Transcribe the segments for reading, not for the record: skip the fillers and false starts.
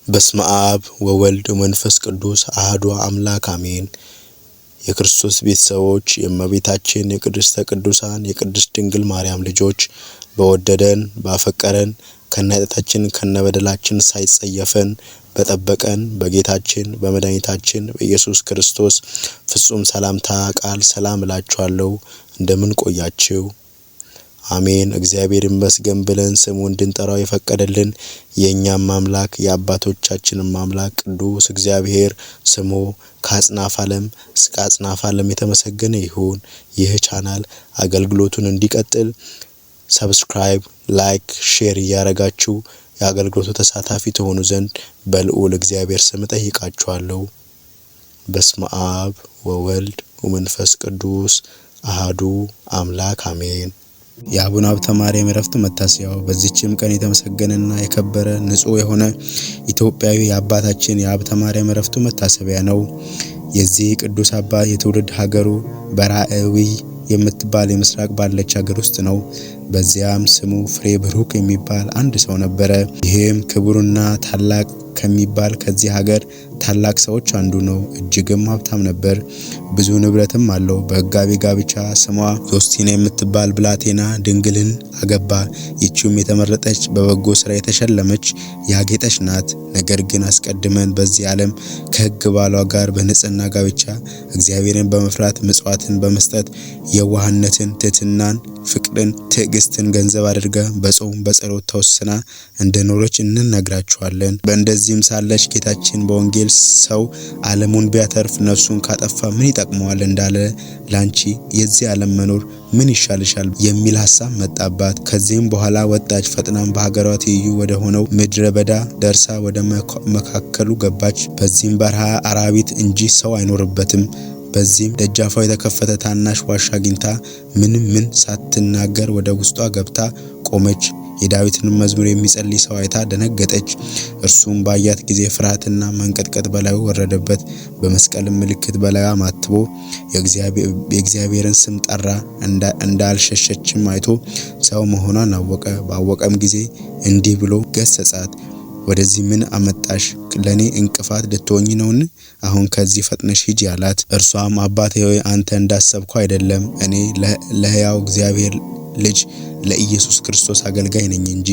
በስመ አብ ወወልድ ወመንፈስ ቅዱስ አሐዱ አምላክ አሜን። የክርስቶስ ቤተሰቦች፣ የእመቤታችን የቅድስተ ቅዱሳን የቅድስት ድንግል ማርያም ልጆች፣ በወደደን ባፈቀረን፣ ከነኃጢአታችን ከነበደላችን ሳይጸየፈን በጠበቀን በጌታችን በመድኃኒታችን በኢየሱስ ክርስቶስ ፍጹም ሰላምታ ቃል ሰላም እላችኋለሁ። እንደምን ቆያችሁ? አሜን። እግዚአብሔር ይመስገን ብለን ስሙ እንድንጠራው የፈቀደልን የእኛም አምላክ የአባቶቻችንም አምላክ ቅዱስ እግዚአብሔር ስሙ ከአጽናፍ ዓለም እስከ አጽናፍ ዓለም የተመሰገነ ይሁን። ይህ ቻናል አገልግሎቱን እንዲቀጥል subscribe፣ like፣ share እያደረጋችሁ የአገልግሎቱ ተሳታፊ ትሆኑ ዘንድ በልዑል እግዚአብሔር ስም እጠይቃችኋለሁ። በስመ አብ ወወልድ ወመንፈስ ቅዱስ አሃዱ አምላክ አሜን። የአቡነ ሀብተ ማርያም ዕረፍት መታሰቢያው። በዚህችም ቀን የተመሰገነና የከበረ ንጹሕ የሆነ ኢትዮጵያዊ የአባታችን የሀብተ ማርያም ዕረፍቱ መታሰቢያ ነው። የዚህ ቅዱስ አባት የትውልድ ሀገሩ በራእዊ የምትባል የምስራቅ ባለች ሀገር ውስጥ ነው። በዚያም ስሙ ፍሬ ብሩክ የሚባል አንድ ሰው ነበረ። ይህም ክቡርና ታላቅ ከሚባል ከዚህ ሀገር ታላቅ ሰዎች አንዱ ነው። እጅግም ሀብታም ነበር፣ ብዙ ንብረትም አለው። በሕጋዊ ጋብቻ ስሟ ዮስቲና የምትባል ብላቴና ድንግልን አገባ። ይቺውም የተመረጠች፣ በበጎ ስራ የተሸለመች፣ ያጌጠች ናት። ነገር ግን አስቀድመን በዚህ ዓለም ከሕግ ባሏ ጋር በንጽህና ጋብቻ እግዚአብሔርን በመፍራት ምጽዋትን በመስጠት የዋህነትን፣ ትህትናን፣ ፍቅርን፣ ትዕግስትን ገንዘብ አድርጋ በጾም በጸሎት ተወስና እንደኖረች እንነግራችኋለን። በእንደዚህም ሳለች ጌታችን በወንጌል ሰው ዓለሙን ቢያተርፍ ነፍሱን ካጠፋ ምን ይጠቅመዋል እንዳለ ላንቺ የዚህ ዓለም መኖር ምን ይሻልሻል የሚል ሀሳብ መጣባት። ከዚህም በኋላ ወጣች። ፈጥናም በሀገሯ ትይዩ ወደ ሆነው ምድረ በዳ ደርሳ ወደ መካከሉ ገባች። በዚህም በረሃ አራዊት እንጂ ሰው አይኖርበትም። በዚህም ደጃፏ የተከፈተ ታናሽ ዋሻ አግኝታ ምንም ምን ሳትናገር ወደ ውስጧ ገብታ ቆመች። የዳዊትንም መዝሙር የሚጸልይ ሰው አይታ ደነገጠች። እርሱም ባያት ጊዜ ፍርሃትና መንቀጥቀጥ በላዩ ወረደበት። በመስቀልም ምልክት በላዩ አማትቦ የእግዚአብሔርን ስም ጠራ። እንዳልሸሸችም አይቶ ሰው መሆኗን አወቀ። ባወቀም ጊዜ እንዲህ ብሎ ገሰጻት። ወደዚህ ምን አመጣሽ? ለኔ እንቅፋት ልትሆኚ ነውን? አሁን ከዚህ ፈጥነሽ ሂጂ አላት። እርሷም አባቴ ሆይ፣ አንተ እንዳሰብከው አይደለም፣ እኔ ለሕያው እግዚአብሔር ልጅ ለኢየሱስ ክርስቶስ አገልጋይ ነኝ እንጂ፣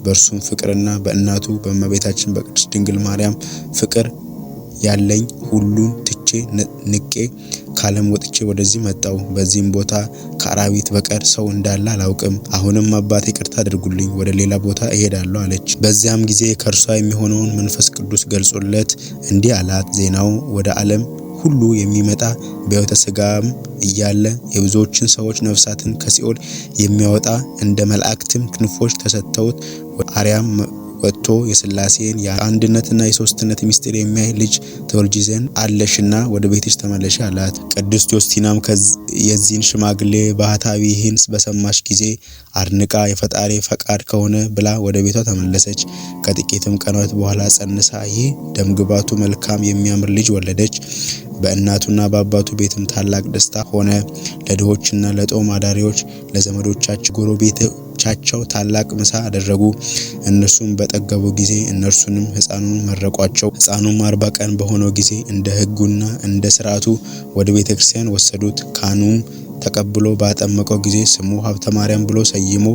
በእርሱም ፍቅርና በእናቱ በእመቤታችን በቅድስት ድንግል ማርያም ፍቅር ያለኝ ሁሉን ትቼ ንቄ ከዓለም ወጥቼ ወደዚህ መጣው። በዚህም ቦታ ከአራዊት በቀር ሰው እንዳለ አላውቅም። አሁንም አባቴ ይቅርታ አድርጉልኝ፣ ወደ ሌላ ቦታ እሄዳለሁ አለች። በዚያም ጊዜ ከእርሷ የሚሆነውን መንፈስ ቅዱስ ገልጾለት እንዲህ አላት። ዜናው ወደ ዓለም ሁሉ የሚመጣ፣ በሕይወተ ሥጋም እያለ የብዙዎችን ሰዎች ነፍሳትን ከሲኦል የሚያወጣ፣ እንደ መላእክትም ክንፎች ተሰጥተውት አርያም ወጥቶ የሥላሴን የአንድነትና የሶስትነት ምስጢር የሚያይ ልጅ ትወልጂ ዘንድ አለሽና ወደ ቤትሽ ተመለሽ አላት። ቅድስት ዮስቲናም የዚህን ሽማግሌ ባህታዊ ይህን በሰማች ጊዜ አድንቃ የፈጣሪ ፈቃድ ከሆነ ብላ ወደ ቤቷ ተመለሰች። ከጥቂትም ቀናት በኋላ ጸንሳ ይህ ደምግባቱ መልካም የሚያምር ልጅ ወለደች። በእናቱና በአባቱ ቤትም ታላቅ ደስታ ሆነ። ለድሆችና ለጦም አዳሪዎች፣ ለዘመዶቻቸው፣ ጎረቤቶቻቸው ታላቅ ምሳ አደረጉ። እነርሱም በጠገቡ ጊዜ እነርሱንም ሕፃኑን መረቋቸው። ሕፃኑም 40 ቀን በሆነው ጊዜ እንደ ሕጉና እንደ ሥርዓቱ ወደ ቤተ ክርስቲያን ወሰዱት። ካህኑም ተቀብሎ ባጠመቀው ጊዜ ስሙ ሀብተ ማርያም ብሎ ሰይሞ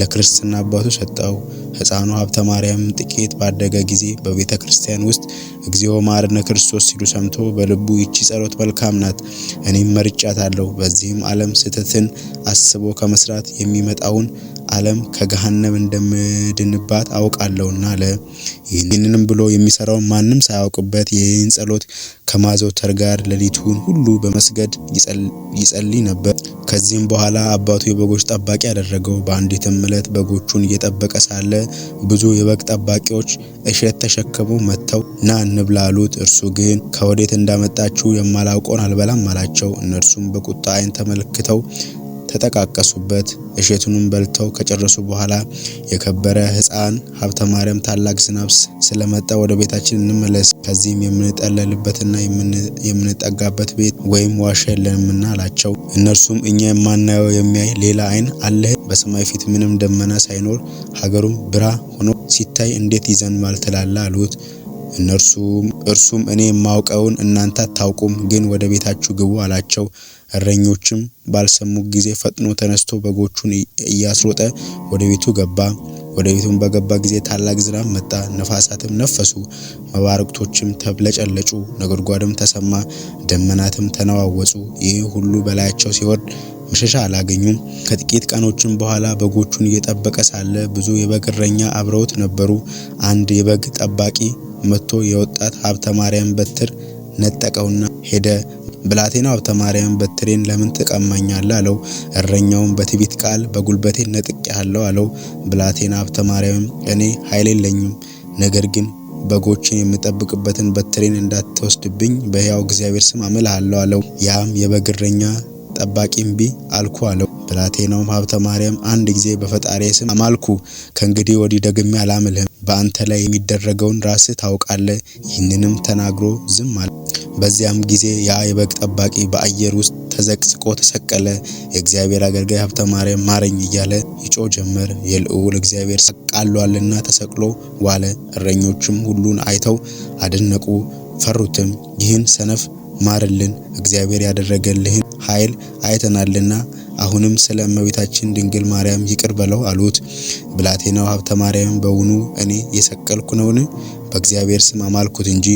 ለክርስትና አባቱ ሰጠው። ሕፃኑ ሀብተ ማርያም ጥቂት ባደገ ጊዜ በቤተ ክርስቲያን ውስጥ እግዚኦ መሐረነ ክርስቶስ ሲሉ ሰምቶ በልቡ ይቺ ጸሎት መልካም ናት፣ እኔም መርጫታለሁ። በዚህም ዓለም ስህተትን አስቦ ከመስራት የሚመጣውን ዓለም ከገሃነም እንደምድንባት አውቃለሁና አለ። ይህንንም ብሎ የሚሰራውን ማንም ሳያውቅበት ይህን ጸሎት ከማዘውተር ጋር ሌሊቱን ሁሉ በመስገድ ይጸልይ ነበር። ከዚህም በኋላ አባቱ የበጎች ጠባቂ አደረገው። በአንዲትም ዕለት በጎቹን እየጠበቀ ሳለ ብዙ የበግ ጠባቂዎች እሸት ተሸክመው መጥተው ና እንብላ አሉት። እርሱ ግን ከወዴት እንዳመጣችሁ የማላውቀውን አልበላም አላቸው። እነርሱም በቁጣ ዓይን ተመልክተው ተጠቃቀሱበት። እሸቱንም በልተው ከጨረሱ በኋላ የከበረ ሕፃን ሀብተ ማርያም፣ ታላቅ ዝናብ ስለመጣ ወደ ቤታችን እንመለስ፣ ከዚህም የምንጠለልበትና የምንጠጋበት ቤት ወይም ዋሻ የለንምና አላቸው። እነርሱም እኛ የማናየው የሚያይ ሌላ ዓይን አለህ? በሰማይ ፊት ምንም ደመና ሳይኖር ሀገሩም ብራ ሆኖ ሲታይ እንዴት ይዘንባል ትላለህ? አሉት። እርሱም እኔ የማውቀውን እናንተ አታውቁም፣ ግን ወደ ቤታችሁ ግቡ አላቸው። እረኞችም ባልሰሙ ጊዜ ፈጥኖ ተነስቶ በጎቹን እያስሮጠ ወደ ቤቱ ገባ። ወደ ቤቱም በገባ ጊዜ ታላቅ ዝናብ መጣ፣ ነፋሳትም ነፈሱ፣ መባረቅቶችም ተብለጨለጩ፣ ነጎድጓድም ተሰማ፣ ደመናትም ተነዋወጹ። ይህ ሁሉ በላያቸው ሲወርድ መሸሻ አላገኙም። ከጥቂት ቀኖችም በኋላ በጎቹን እየጠበቀ ሳለ ብዙ የበግ እረኛ አብረውት ነበሩ። አንድ የበግ ጠባቂ መጥቶ የወጣት ሀብተ ማርያም በትር ነጠቀውና ሄደ። ብላቴናው ሀብተ ማርያም በትሬን ለምን ትቀማኛለህ? አለው። እረኛውም በትዕቢት ቃል በጉልበቴ ነጥቄሃለሁ አለው። ብላቴና ሀብተ ማርያምም እኔ ኃይል የለኝም፣ ነገር ግን በጎችን የምጠብቅበትን በትሬን እንዳትወስድብኝ በሕያው እግዚአብሔር ስም አምልሃለሁ አለው። ያም የበግ እረኛ ጠባቂ እምቢ አልኩ አለው። ብላቴናውም ሀብተ ማርያም አንድ ጊዜ በፈጣሪ ስም አማልኩ፣ ከእንግዲህ ወዲህ ደግሜ አላምልህም። በአንተ ላይ የሚደረገውን ራስህ ታውቃለህ። ይህንንም ተናግሮ ዝም አለ። በዚያም ጊዜ ያ የበግ ጠባቂ በአየር ውስጥ ተዘቅዝቆ ተሰቀለ። የእግዚአብሔር አገልጋይ ሀብተ ማርያም ማረኝ እያለ ይጮህ ጀመር። የልዑል እግዚአብሔር ቃሏልና ተሰቅሎ ዋለ። እረኞችም ሁሉን አይተው አደነቁ፣ ፈሩትም። ይህን ሰነፍ ማርልን፣ እግዚአብሔር ያደረገልህን ኃይል አይተናልና አሁንም ስለ እመቤታችን ድንግል ማርያም ይቅር በለው አሉት። ብላቴናው ሀብተ ማርያም በውኑ እኔ የሰቀልኩ ነውን? በእግዚአብሔር ስም አማልኩት እንጂ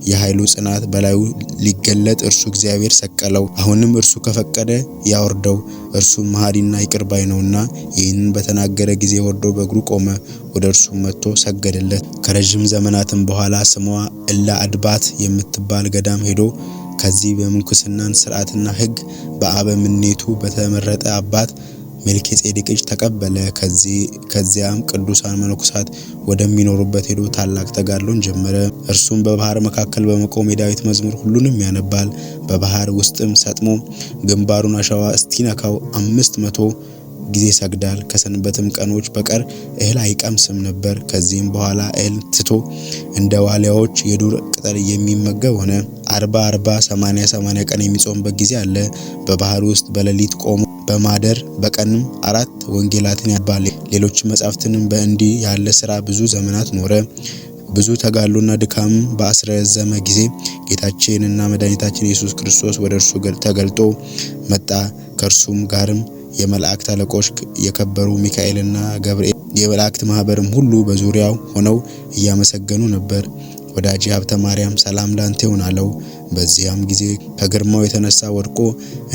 የኃይሉ ጽናት በላዩ ሊገለጥ እርሱ እግዚአብሔር ሰቀለው። አሁንም እርሱ ከፈቀደ ያወርደው፣ እርሱ መሐሪና ይቅር ባይ ነውና። ይህንን በተናገረ ጊዜ ወርዶ በእግሩ ቆመ፣ ወደ እርሱ መጥቶ ሰገደለት። ከረዥም ዘመናትም በኋላ ስሟ እላ አድባት የምትባል ገዳም ሄዶ ከዚህ በምንኩስናን ስርዓትና ሕግ በአበምኔቱ በተመረጠ አባት መልከ ጼዴቅ እጅ ተቀበለ። ከዚያም ቅዱሳን መነኮሳት ወደሚኖሩበት ሄዶ ታላቅ ተጋድሎን ጀመረ። እርሱም በባህር መካከል በመቆም የዳዊት መዝሙር ሁሉንም ያነባል። በባህር ውስጥም ሰጥሞ ግንባሩን አሸዋ እስቲነካው 500 ጊዜ ይሰግዳል። ከሰንበትም ቀኖች በቀር እህል አይቀምስም ነበር። ከዚህም በኋላ እህል ትቶ እንደ ዋሊያዎች የዱር ቅጠል የሚመገብ ሆነ። 40 40 80 80 ቀን የሚጾምበት ጊዜ አለ። በባህር ውስጥ በሌሊት ቆሞ በማደር በቀንም 4 ወንጌላትን ያነባል። ሌሎች መጻሕፍትንም በእንዲህ ያለ ስራ ብዙ ዘመናት ኖረ። ብዙ ተጋድሎና ድካም በአስረዘመ ጊዜ ጌታችንና መድኃኒታችን ኢየሱስ ክርስቶስ ወደ እርሱ ተገልጦ መጣ። ከእርሱም ጋርም የመላእክት አለቆች የከበሩ ሚካኤልና ገብርኤል የመላእክት ማህበርም ሁሉ በዙሪያው ሆነው እያመሰገኑ ነበር። ወዳጄ ሀብተ ማርያም ሰላም ላንተ ይሁን አለው። በዚያም ጊዜ ከግርማው የተነሳ ወድቆ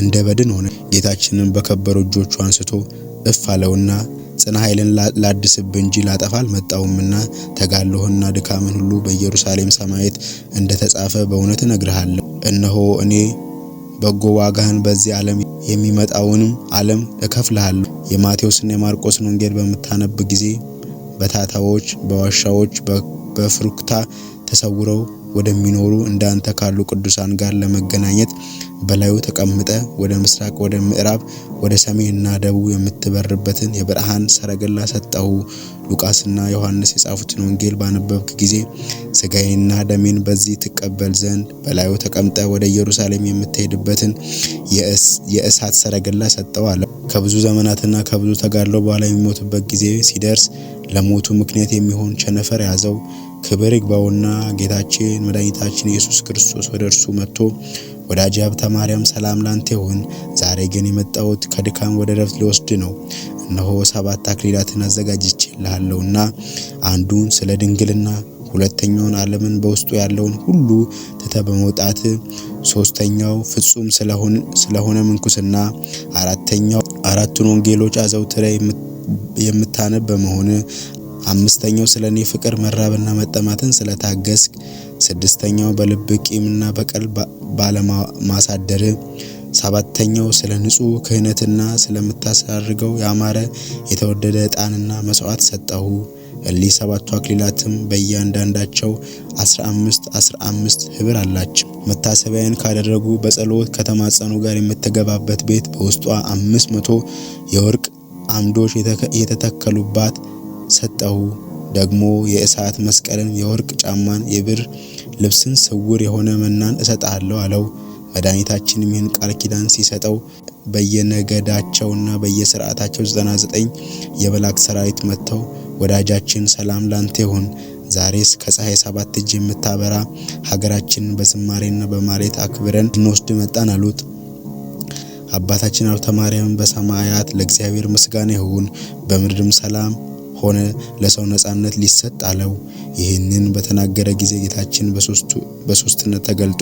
እንደ በድን ሆነ። ጌታችንን በከበሩ እጆቹ አንስቶ እፍ አለውና ጽና ኃይልን ላድስብ እንጂ ላጠፋ አልመጣሁምና ተጋድሎህንና ድካምን ሁሉ በኢየሩሳሌም ሰማያዊት እንደተጻፈ በእውነት እነግርሃለሁ። እነሆ እኔ በጎ ዋጋህን በዚህ ዓለም የሚመጣውንም ዓለም እከፍልሃለሁ። የማቴዎስና የማርቆስን ወንጌል በምታነብ ጊዜ በታታዎች፣ በዋሻዎች፣ በፍሩክታ ተሰውረው ወደሚኖሩ እንዳንተ ካሉ ቅዱሳን ጋር ለመገናኘት በላዩ ተቀምጠ ወደ ምስራቅ፣ ወደ ምዕራብ፣ ወደ ሰሜንና ደቡብ የምትበርበትን የብርሃን ሰረገላ ሰጠሁ። ሉቃስና ዮሐንስ የጻፉትን ወንጌል ባነበብክ ጊዜ ስጋዬንና ደሜን በዚህ ትቀበል ዘንድ በላዩ ተቀምጠ ወደ ኢየሩሳሌም የምትሄድበትን የእሳት ሰረገላ ሰጠው አለ። ከብዙ ዘመናትና ከብዙ ተጋድሎ በኋላ የሚሞትበት ጊዜ ሲደርስ ለሞቱ ምክንያት የሚሆን ቸነፈር ያዘው። ክብር ይግባውና ጌታችን መድኃኒታችን ኢየሱስ ክርስቶስ ወደ እርሱ መጥቶ ወዳጄ ሀብተ ማርያም ሰላም ላንተ ይሁን። ዛሬ ግን የመጣሁት ከድካም ወደ ረፍት ሊወስድ ነው። እነሆ 7 አክሊላትን አዘጋጅቼልሃለሁና አንዱን ስለ ድንግልና፣ ሁለተኛውን ዓለምን በውስጡ ያለውን ሁሉ ትተህ በመውጣት፣ ሶስተኛው ፍጹም ስለሆነ ምንኩስና፣ አራተኛው 4ቱን ወንጌሎች አዘውትረህ የምታነብ በመሆን፣ አምስተኛው ስለኔ ፍቅር መራብና መጠማትን ስለታገስክ፣ ስድስተኛው በልብ ቂምና በቀል ባለማሳደር፣ ሰባተኛው ስለ ንጹህ ክህነትና ስለምታሳርገው ያማረ የተወደደ ዕጣንና መስዋዕት ሰጠሁ። እሊህ 7ቱ አክሊላትም በእያንዳንዳቸው 15 15 ህብር አላቸው። መታሰቢያን ካደረጉ በጸሎት ከተማጸኑ ጋር የምትገባበት ቤት በውስጧ 500 የወርቅ አምዶች የተተከሉባት ሰጠሁ። ደግሞ የእሳት መስቀልን፣ የወርቅ ጫማን፣ የብር ልብስን፣ ስውር የሆነ መናን እሰጥሃለሁ አለው። መድኃኒታችንም ይህን ቃል ኪዳን ሲሰጠው በየነገዳቸውና በየስርዓታቸው 99 የመላእክት ሰራዊት መጥተው ወዳጃችን ሰላም ላንተ ይሁን፣ ዛሬስ ከፀሐይ ሰባት እጅ የምታበራ ሀገራችንን በዝማሬና በማኅሌት አክብረን እንወስድ መጣን አሉት። አባታችን ሀብተ ማርያም በሰማያት ለእግዚአብሔር ምስጋና ይሁን፣ በምድርም ሰላም ሆነ ለሰው ነጻነት ሊሰጥ አለው። ይህንን በተናገረ ጊዜ ጌታችን በሶስትነት ተገልጦ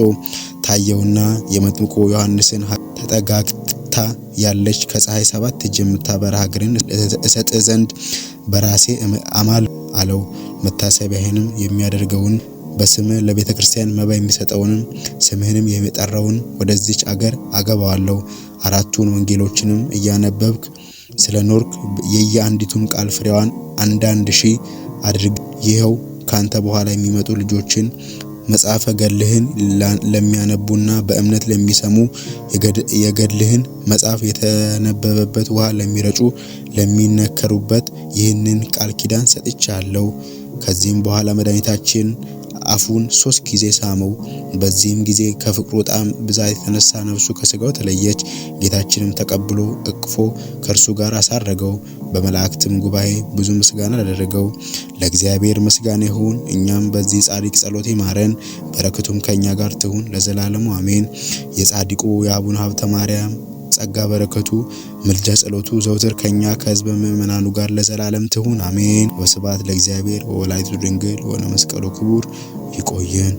ታየውና የመጥምቁ ዮሐንስን ተጠጋግታ ያለች ከፀሐይ ሰባት እጅ የምታበራ ሀገርን እሰጥህ ዘንድ በራሴ አማል አለው። መታሰቢያህንም የሚያደርገውን በስምህ ለቤተ ክርስቲያን መባ የሚሰጠውንም ስምህንም የጠራውን ወደዚች አገር አገባዋለሁ። አራቱን ወንጌሎችንም እያነበብክ ስለ ኖርክ የየአንዲቱን ቃል ፍሬዋን አንዳንድ ሺህ አድርግ። ይኸው ካንተ በኋላ የሚመጡ ልጆችን መጽሐፈ ገድልህን ለሚያነቡና በእምነት ለሚሰሙ የገድልህን መጽሐፍ የተነበበበት ውሃ ለሚረጩ ለሚነከሩበት ይህንን ቃል ኪዳን ሰጥቻለሁ። ከዚህም በኋላ መድኃኒታችን አፉን 3 ጊዜ ሳመው። በዚህም ጊዜ ከፍቅሩ ጣዕም ብዛት የተነሳ ነፍሱ ከስጋው ተለየች። ጌታችንም ተቀብሎ እቅፎ ከእርሱ ጋር አሳረገው። በመላእክትም ጉባኤ ብዙ ምስጋና አደረገው። ለእግዚአብሔር ምስጋና ይሁን። እኛም በዚህ ጻድቅ ጸሎት ይማረን፣ በረከቱም ከኛ ጋር ትሁን ለዘላለሙ አሜን። የጻድቁ የአቡነ ሀብተ ማርያም ጸጋ በረከቱ ምልጃ ጸሎቱ ዘውትር ከኛ ከሕዝበ ምእመናኑ ጋር ለዘላለም ትሁን አሜን። ወስብሐት ለእግዚአብሔር ወወላዲቱ ድንግል ወለመስቀሉ ክቡር። ይቆየን።